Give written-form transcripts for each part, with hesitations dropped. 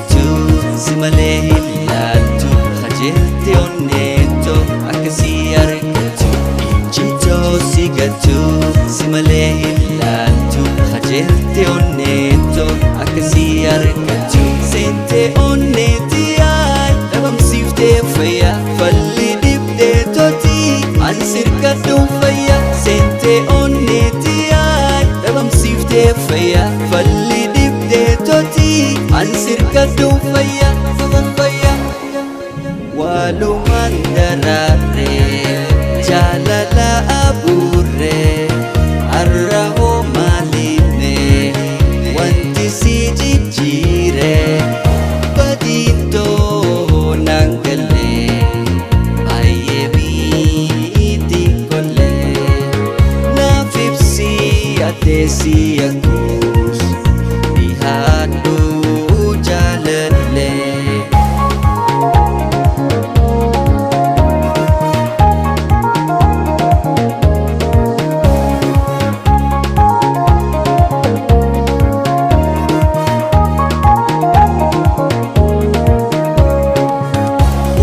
gattu, si malee hin laaltu. Qajeelte onneettoo akkasii argattu. Ijjitoo si gattu, si malee hin laaltu. Qajeelte onneettoo akkasii argattu. Seentee onneetti yaay dhabamsiiftee fayyaa falli dhibdee tooti an sirkadhuun fayyaa. Seentee onneetti yaay dhabamsiiftee fayyaa falli dhibdee tooti an sirkadhuun fayyaa fayyaa. Walumaan daraaree jaalala abuurree har'a hoo maalinne wanti si jijjiire badiintoo naan galee baay'ee miiti kollee naaf ibsi ateessi akkuus dhihaadhu jaalallee.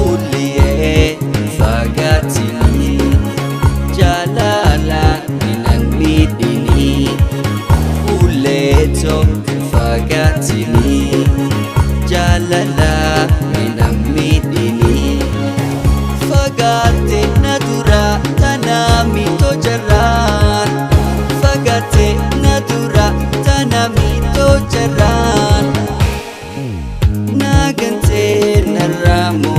Uliye fagatini jalala minan midini uleto fagatini jalala minan midini fagate nadura tana mito jaran fagate nadura tana mito jaran nagante naramo.